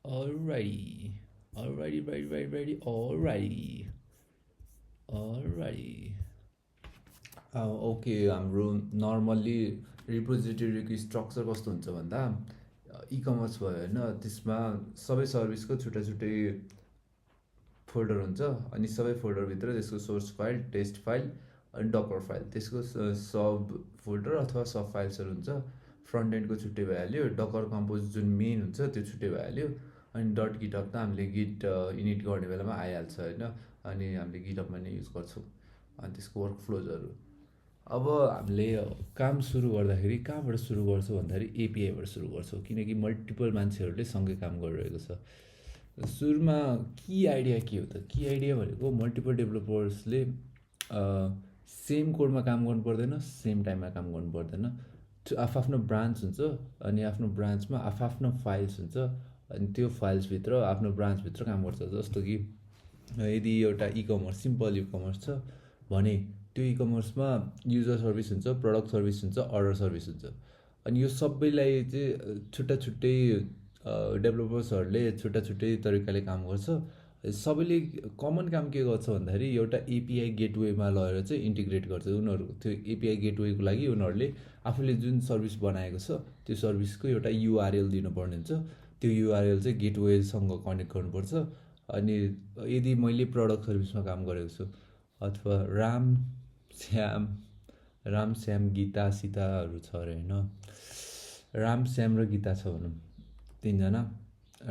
Alrighty. Alrighty. Okay हाम्रो normally रिपोजिटरीको structure कस्तो हुन्छ भन्दा इकमर्स भयो होइन त्यसमा सबै सर्भिसको छुट्टै छुट्टै फोल्डर हुन्छ अनि सबै फोल्डरभित्र त्यसको सोर्स फाइल टेस्ट फाइल अनि डकर फाइल त्यसको सब फोल्डर अथवा सब फाइल्सहरू हुन्छ फ्रन्ट एन्डको छुट्टै भइहाल्यो डकर कम्पोज जुन मेन हुन्छ त्यो छुट्टै भइहाल्यो अनि डट गिटअप त हामीले गिट इनिट गर्ने बेलामा आइहाल्छ होइन अनि हामीले गिटअपमा नै युज गर्छौँ अनि त्यसको वर्क फ्लोजहरू अब हामीले काम सुरु गर्दाखेरि कहाँबाट सुरु गर्छौँ भन्दाखेरि एपिआईबाट सुरु गर्छौँ किनकि मल्टिपल मान्छेहरूले सँगै काम गरिरहेको छ सुरुमा की आइडिया के हो त की आइडिया भनेको मल्टिपल डेभलपर्सले सेम कोडमा काम गर्नु पर्दैन सेम टाइममा काम गर्नु पर्दैन आफ्नो ब्रान्च हुन्छ अनि आफ्नो ब्रान्चमा आफ्नो फाइल्स हुन्छ अनि त्यो फाइल्सभित्र आफ्नो ब्रान्चभित्र काम गर्छ जस्तो कि यदि एउटा इकमर्स सिम्पल इकमर्स छ भने त्यो इकमर्समा युजर सर्भिस हुन्छ प्रडक्ट सर्भिस हुन्छ अर्डर सर्भिस हुन्छ अनि यो सबैलाई चाहिँ छुट्टा छुट्टै डेभलपर्सहरूले छुट्टा छुट्टै तरिकाले काम गर्छ सबैले कमन काम के गर्छ भन्दाखेरि एउटा एपिआई गेटवेमा लगेर चाहिँ इन्टिग्रेट गर्छ उनीहरू त्यो एपिआई गेटवेको लागि उनीहरूले आफूले जुन सर्भिस बनाएको छ त्यो सर्भिसको एउटा युआरएल दिनुपर्ने हुन्छ त्यो युआरएल चाहिँ गेटवेसँग कनेक्ट गर्नुपर्छ अनि यदि मैले प्रडक्ट सर्भिसमा काम गरेको छु अथवा राम श्याम गीता सीताहरू छ अरे होइन राम श्याम र गीता छ भनौँ तिनजना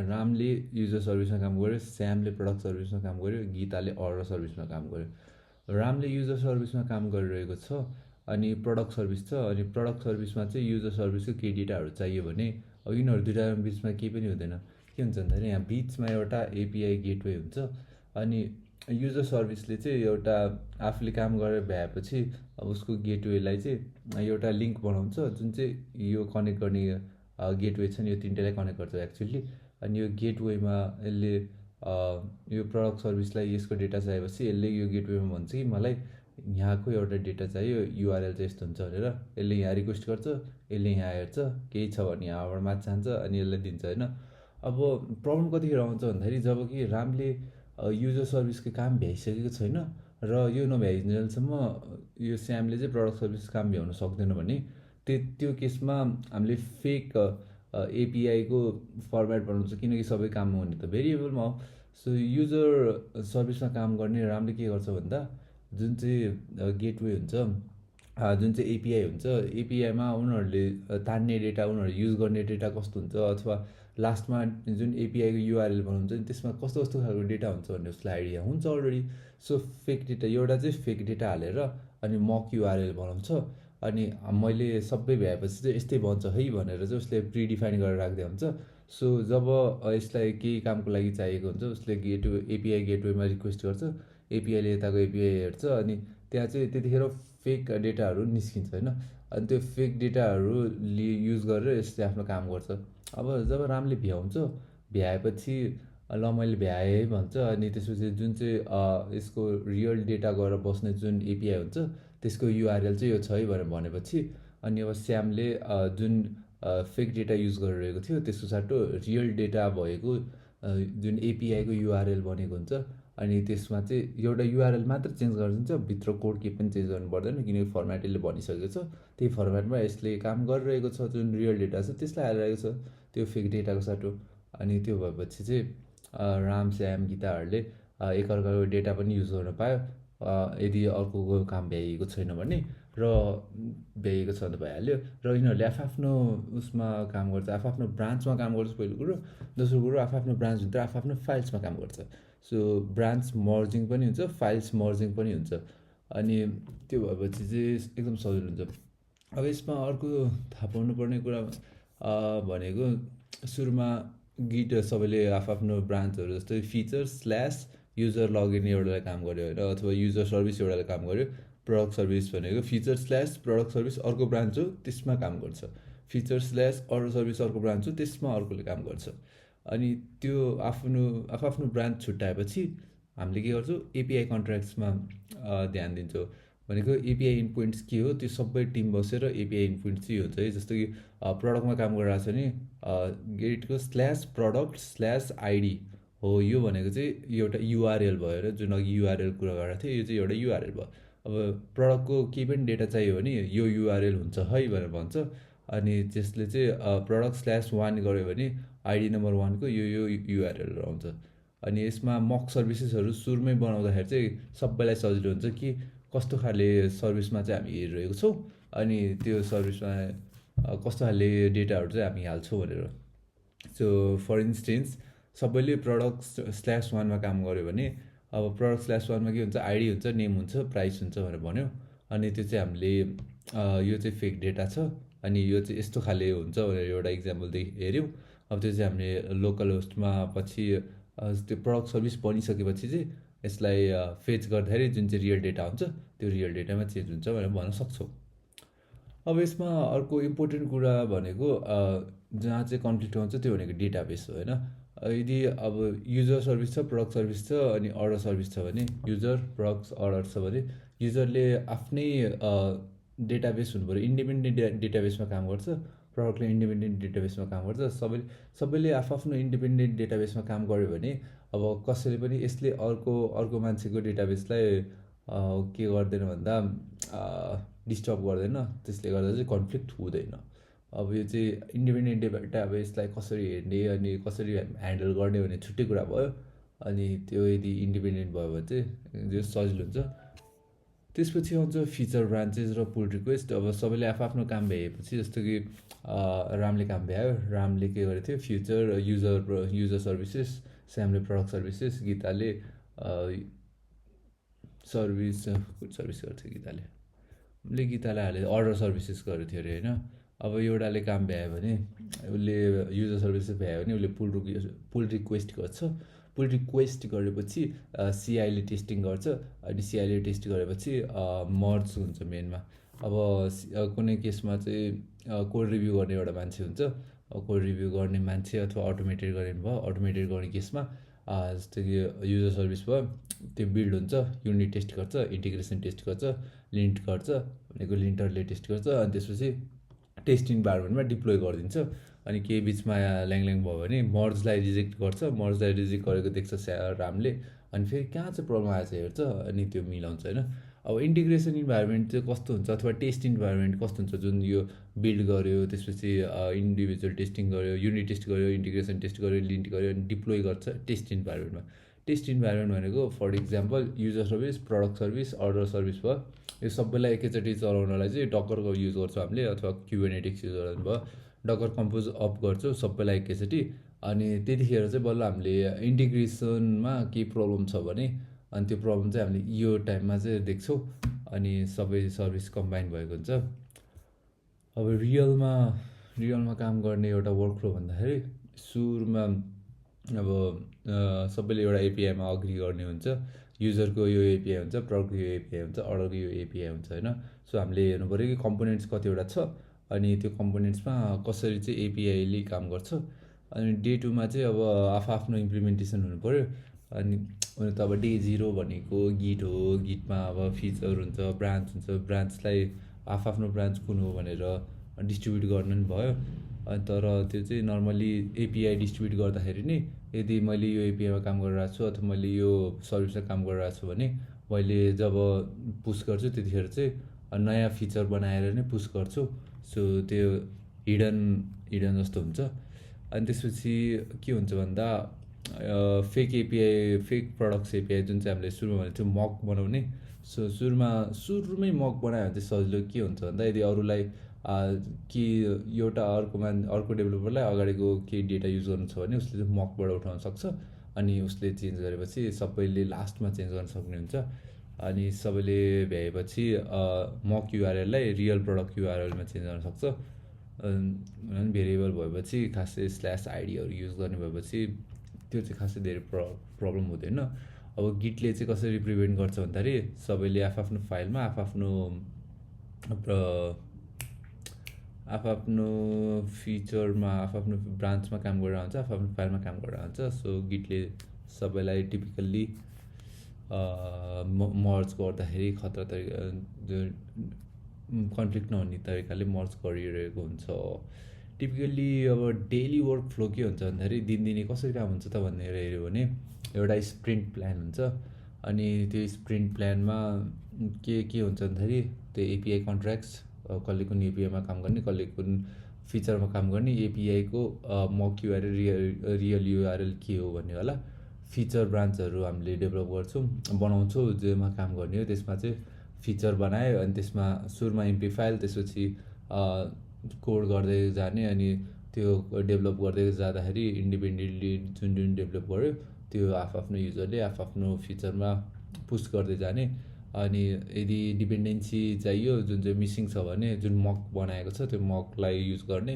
रामले युजर सर्भिसमा काम गर्यो श्यामले प्रडक्ट सर्भिसमा काम गर्यो गीताले अर्डर सर्भिसमा काम गर्यो रामले युजर सर्भिसमा काम गरिरहेको छ अनि प्रडक्ट सर्भिस छ अनि प्रडक्ट सर्भिसमा चाहिँ युजर सर्भिसको केही डेटाहरू चाहियो भने अब यिनीहरू दुइटा बिचमा केही पनि हुँदैन के हुन्छ भन्दाखेरि यहाँ बिचमा एउटा एपिआई गेटवे हुन्छ अनि युजर सर्भिसले चाहिँ एउटा आफूले काम गरेर भ्याएपछि अब उसको गेटवेलाई चाहिँ एउटा लिङ्क बनाउँछ जुन चाहिँ यो कनेक्ट गर्ने गेटवे छ नि यो तिनटैलाई कनेक्ट गर्छ एक्चुअली अनि यो गेटवेमा यसले यो प्रडक्ट सर्भिसलाई यसको डेटा चाहिएपछि यसले यो गेटवेमा भन्छ कि मलाई यहाँको एउटा डेटा चाहियो युआरएल चाहिँ यस्तो हुन्छ भनेर यसले यहाँ रिक्वेस्ट गर्छ यसले यहाँ हेर्छ केही छ भने यहाँबाट माथि जान्छ अनि यसलाई दिन्छ होइन अब प्रब्लम कतिखेर आउँछ भन्दाखेरि जब कि रामले युजर सर्भिसको काम भ्याइसकेको छैन र यो नभ्याइन्जेलसम्म यो स्यामले चाहिँ प्रडक्ट सर्भिस काम भ्याउन सक्दैन भने त्यो केसमा हामीले फेक एपिआईको फर्मेट बनाउँछ किनकि सबै काम हुने त भेरिएबलमा हो सो युजर सर्भिसमा काम गर्ने रामले के गर्छ भन्दा जुन चाहिँ गेटवे हुन्छ जुन चाहिँ एपिआई हुन्छ एपिआईमा उनीहरूले तान्ने डेटा उनीहरूले युज गर्ने डेटा कस्तो हुन्छ अथवा लास्टमा जुन एपिआईको युआरएल बनाउँछ नि त्यसमा कस्तो कस्तो खालको डेटा हुन्छ भन्ने उसलाई आइडिया हुन्छ अलरेडी सो फेक डेटा एउटा चाहिँ फेक डेटा हालेर अनि मक युआरएल बनाउँछ अनि मैले सबै भ्याएपछि चाहिँ यस्तै बन्छ है भनेर चाहिँ उसले प्रिडिफाइन गरेर राख्दै हुन्छ सो जब यसलाई केही कामको लागि चाहिएको हुन्छ उसले गेटवे एपिआई गेटवेमा रिक्वेस्ट गर्छ एपिआईले यताको एपिआई हेर्छ अनि त्यहाँ चाहिँ त्यतिखेर फेक डेटाहरू निस्किन्छ होइन अनि त्यो फेक डेटाहरू युज गरेर यसले आफ्नो काम गर्छ अब जब रामले भ्याउँछ भ्याएपछि ल मैले भ्याएँ भन्छ अनि त्यसपछि जुन चाहिँ यसको रियल डेटा गएर बस्ने जुन एपिआई हुन्छ त्यसको युआरएल चाहिँ यो छ है भनेर भनेपछि अनि अब स्यामले जुन फेक डेटा युज गरिरहेको थियो त्यसको साटो रियल डेटा भएको जुन एपिआईको युआरएल बनेको हुन्छ अनि त्यसमा चाहिँ एउटा युआरएल मात्र चेन्ज गरिदिन्छ भित्र कोड केही पनि चेन्ज गर्नु पर्दैन किनकि फर्मेट यसले भनिसकेको छ त्यही फर्मेटमा यसले काम गरिरहेको छ जुन रियल डेटा छ त्यसलाई हालिरहेको छ त्यो फेक डेटाको साटो अनि त्यो भएपछि चाहिँ राम श्याम गीताहरूले एकअर्काको डेटा पनि युज गर्न पायो यदि अर्कोको काम भ्याइएको छैन भने र भ्याइएको छ भने भइहाल्यो र यिनीहरूले आफ्नो उसमा काम गर्छ आफ्नो ब्रान्चमा काम गर्छ पहिलो कुरो दोस्रो कुरो आफ्नो ब्रान्चभित्र आफ्नो फाइल्समा काम गर्छ सो ब्रान्च मर्जिङ पनि हुन्छ फाइल्स मर्जिङ पनि हुन्छ अनि त्यो भएपछि चाहिँ एकदम सजिलो हुन्छ अब यसमा अर्को थाहा पाउनुपर्ने कुरा भनेको सुरुमा गिट सबैले आफ्नो ब्रान्चहरू जस्तै फिचर स्ल्यास युजर लगइन एउटालाई काम गर्यो होइन अथवा युजर सर्भिस एउटाले काम गर्यो प्रडक्ट सर्भिस भनेको फिचर स्ल्यास प्रडक्ट सर्भिस अर्को ब्रान्च हो त्यसमा काम गर्छ फिचर स्ल्यास अर्डर सर्भिस अर्को ब्रान्च हो त्यसमा अर्कोले काम गर्छ अनि त्यो आफ्नो ब्रान्च छुट्याएपछि हामीले के गर्छौँ एपिआई कन्ट्र्याक्ट्समा ध्यान दिन्छौँ भनेको एपिआई इन्पोइन्ट्स के हो, त्यो सबै टिम बसेर एपिआई इन्पोइन्ट्स चाहिँ हुन्छ है। जस्तो कि प्रडक्टमा काम गरिरहेको छ भने गेटको /product/id हो, यो भनेको चाहिँ एउटा युआरएल भयो र जुन अघि युआरएल कुरा गरेको थियो, यो चाहिँ एउटा युआरएल भयो। अब प्रडक्टको केही पनि डेटा चाहियो भने यो युआरएल हुन्छ है भनेर भन्छ, अनि त्यसले चाहिँ product/1 गऱ्यो भने आइडी नम्बर 1को यो युआरएल आउँछ। अनि यसमा मक सर्भिसेसहरू सुरुमै बनाउँदाखेरि चाहिँ सबैलाई सजिलो हुन्छ कि कस्तो खाले सर्भिसमा चाहिँ हामी हेरिरहेको छौँ, अनि त्यो सर्भिसमा कस्तो खाले डेटाहरू चाहिँ हामी हाल्छौँ भनेर। सो फर इन्स्टेन्स सबैले product/1मा काम गऱ्यो भने अब product/1मा के हुन्छ, आइडी हुन्छ, नेम हुन्छ, प्राइस हुन्छ भनेर भन्यो। अनि त्यो चाहिँ हामीले यो चाहिँ फेक डेटा छ, अनि यो चाहिँ यस्तो खाले हुन्छ भनेर एउटा इक्जाम्पलदेखि हेऱ्यौँ। अब त्यो चाहिँ हामीले लोकल होस्टमा पछि त्यो प्रडक्ट सर्भिस बनिसकेपछि चाहिँ यसलाई फेच गर्दाखेरि जुन चाहिँ रियल डेटा हुन्छ त्यो रियल डेटामा चेन्ज हुन्छ भनेर भन्न सक्छौँ। अब यसमा अर्को इम्पोर्टेन्ट कुरा भनेको जहाँ चाहिँ कन्फ्लिक्ट हुन्छ त्यो भनेको डेटाबेस हो होइन। यदि अब युजर सर्भिस छ, प्रडक्ट सर्भिस छ, अनि अर्डर सर्भिस छ भने युजर प्रडक्ट अर्डर छ भने युजरले आफ्नै डेटाबेस हुनु पऱ्यो, इन्डिपेन्डेन्ट डेटाबेसमा काम गर्छ, प्रडक्टले इन्डिपेन्डेन्ट डेटाबेसमा काम गर्छ। सबैले आफ्नो इन्डिपेन्डेन्ट डेटाबेसमा काम गर्यो भने अब कसैले पनि यसले अर्को मान्छेको डेटाबेसलाई के गर्दैन भन्दा डिस्टर्ब गर्दैन, त्यसले गर्दा चाहिँ कन्फ्लिक्ट हुँदैन। अब यो चाहिँ इन्डिपेन्डेन्ट डेटाबेसलाई कसरी हेर्ने अनि कसरी ह्यान्डल गर्ने भन्ने छुट्टै कुरा भयो। अनि त्यो यदि इन्डिपेन्डेन्ट भयो भने चाहिँ जो सजिलो हुन्छ। त्यसपछि आउँछ फिचर ब्रान्चेस र पुल रिक्वेस्ट। अब सबैले आफ्नो काम भ्याएपछि, जस्तो कि रामले काम भ्यायो, रामले के गरेको थियो, फ्युचर युजर सर्भिसेस, स्यामले प्रडक्ट सर्भिसेस, गीताले सर्भिस गर्थ्यो, गीतालाई हाले अर्डर सर्भिसेस गरेको थियो अरे होइन। अब एउटाले काम भ्यायो भने उसले युजर सर्भिसेस भ्यायो भने उसले पुल रिक्वेस्ट गर्छ। पुल रिक्वेस्ट गरेपछि सिआईले टेस्टिङ गर्छ, अनि सिआईले टेस्ट गरेपछि मर्ज हुन्छ मेनमा। अब कुनै केसमा चाहिँ कोड रिभ्यू गर्ने एउटा मान्छे हुन्छ, कोड रिभ्यू गर्ने मान्छे अथवा अटोमेटेड गर्ने भयो। अटोमेटेड गर्ने केसमा जस्तो कि युजर सर्भिस भयो, त्यो बिल्ड हुन्छ, युनिट टेस्ट गर्छ, इन्टिग्रेसन टेस्ट गर्छ, लिन्ट गर्छ, भनेको लिन्टरले टेस्ट गर्छ, अनि त्यसपछि टेस्ट इन्भाइरोमेन्टमा डिप्लोय गरिदिन्छ। अनि केही बिचमा ल्याङ भयो भने मर्जलाई रिजेक्ट गर्छ, मर्जलाई रिजेक्ट गरेको देख्छ रामले, अनि फेरि कहाँ चाहिँ प्रब्लम आएछ हेर्छ, अनि त्यो मिलाउँछ होइन। अब इन्टिग्रेसन इन्भाइरोमेन्ट चाहिँ कस्तो हुन्छ, अथवा टेस्ट इन्भाइरोमेन्ट कस्तो हुन्छ, जुन यो बिल्ड गर्यो, त्यसपछि इन्डिभिजुअल टेस्टिङ गर्यो, युनिट टेस्ट गर्यो, इन्टिग्रेसन टेस्ट गर्यो, लिन्ट गर्यो, अनि डिप्लोय गर्छ टेस्ट इन्भाइरोमेन्टमा। टेस्ट इन्भाइरोमेन्ट भनेको for example user service, product service, order service भयो, यो सबैलाई एकैचोटि चलाउनलाई चाहिँ डकरको युज गर्छौँ हामीले, अथवा क्युबरनेटिक्स युज गर्नु भयो, डकर कम्पोज अप गर्छौँ सबैलाई एकैचोटि। अनि त्यतिखेर चाहिँ बल्ल हामीले इन्टिग्रेसनमा केही प्रब्लम छ भने अनि त्यो प्रब्लम चाहिँ हामीले यो टाइममा चाहिँ देख्छौँ, अनि सबै सर्भिस कम्बाइन भएको हुन्छ। अब रियलमा काम गर्ने एउटा वर्क फ्लो भन्दाखेरि सुरुमा अब सबैले एउटा एपिआईमा अग्री गर्ने हुन्छ, युजरको यो एपिआई हुन्छ, प्रडक्टको यो एपिआई हुन्छ, अर्डरको यो एपिआई हुन्छ होइन। सो हामीले हेर्नु पऱ्यो कि कम्पोनेन्ट्स कतिवटा छ, अनि त्यो कम्पोनेन्ट्समा कसरी चाहिँ एपिआईले काम गर्छ। अनि डे 2मा चाहिँ अब आफ्नो इम्प्लिमेन्टेसन हुनु पऱ्यो। अनि त अब डे 0 भनेको गिट हो, गिटमा अब फिचर हुन्छ, ब्रान्च हुन्छ, ब्रान्चलाई आफ्नो ब्रान्च कुन हो भनेर डिस्ट्रिब्युट गर्नु नि भयो। अनि तर त्यो चाहिँ नर्मली एपिआई डिस्ट्रिब्युट गर्दाखेरि नि, यदि मैले यो एपिआईमा काम गरिरहेको छु अथवा मैले यो सर्भिसमा काम गरिरहेको छु भने मैले जब पुस गर्छु त्यतिखेर चाहिँ नयाँ फिचर बनाएर नै पुस गर्छु। सो त्यो हिडन जस्तो हुन्छ। अनि त्यसपछि के हुन्छ भन्दा fake API, fake products API जुन चाहिँ हामीले सुरुमा भनेको थियो मक बनाउने। सो सुरुमै मक बनायो भने चाहिँ सजिलो के हुन्छ भन्दा, यदि अरूलाई कि एउटा अर्को डेभलपरलाई अगाडिको केही डेटा युज गर्नु छ भने उसले चाहिँ मकबाट उठाउन सक्छ, अनि उसले चेन्ज गरेपछि सबैले लास्टमा चेन्ज गर्न सक्ने हुन्छ। अनि सबैले भ्याएपछि मक युआरएललाई रियल प्रडक्ट युआरएलमा चेन्ज गर्न सक्छ। अनि भेरिएबल भएपछि खासै /आइडीहरू युज गर्ने भएपछि त्यो चाहिँ खासै धेरै प्रब्लम हुँदैन। अब गिटले चाहिँ कसरी प्रिभेन्ट गर्छ भन्दाखेरि सबैले आफ्नो फाइलमा आफ्नो फिचरमा आफ्नो ब्रान्चमा काम गरेर हुन्छ, आफ्नो फाइलमा काम गरेर हुन्छ। सो गिटले सबैलाई टिपिकल्ली मर्ज गर्दाखेरि खतरा तरिका कन्फ्लिक्ट नहुने तरिकाले मर्ज गरिरहेको हुन्छ। टिपिकल्ली अब डेली वर्क फ्लो के हुन्छ भन्दाखेरि दिनदिनै कसरी काम हुन्छ त भनेर हेऱ्यो भने एउटा स्प्रिन्ट प्लान हुन्छ। अनि त्यो स्प्रिन्ट प्लानमा के हुन्छ भन्दाखेरि त्यो एपिआई कन्ट्र्याक्ट्स, कसले कुन एपिआईमा काम गर्ने, कसले कुन फिचरमा काम गर्ने, एपिआईको मक युआरएल रियल युआरएल के हो भन्ने होला फिचर ब्रान्चहरू हामीले डेभलप गर्छौँ, बनाउँछौँ, जेमा काम गर्ने हो त्यसमा चाहिँ फिचर बनायो। अनि त्यसमा सुरुमा एमपी फाइल, त्यसपछि कोड गर्दै जाने, अनि त्यो डेभलप गर्दै जाँदाखेरि इन्डिपेन्डेन्टली जुन डेभलप गर्यो त्यो आफ्नो युजरले आफ्नो फिचरमा पुस्ट गर्दै जाने। अनि यदि डिपेन्डेन्सी चाहियो जुन चाहिँ मिसिङ छ भने जुन मक बनाएको छ त्यो मकलाई युज गर्ने।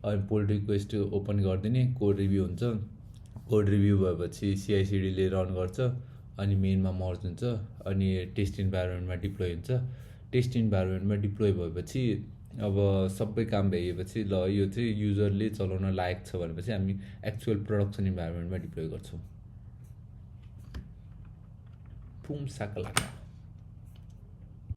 अनि पुल रिक्वेस्ट ओपन गरिदिने, कोड रिभ्यू हुन्छ, कोड रिभ्यू भएपछि सिआइसिडीले रन गर्छ, अनि मेनमा मर्ज हुन्छ, अनि टेस्ट इन्भाइरोमेन्टमा डिप्लोय हुन्छ। टेस्ट इन्भाइरोमेन्टमा डिप्लोय भएपछि अब सबै काम भइएपछि ल यो चाहिँ युजरले चलाउन लायक छ भनेपछि हामी एक्चुअल प्रडक्सन इन्भाइरोमेन्टमा डिप्लोय गर्छौँ। पुम साका लाग्छ।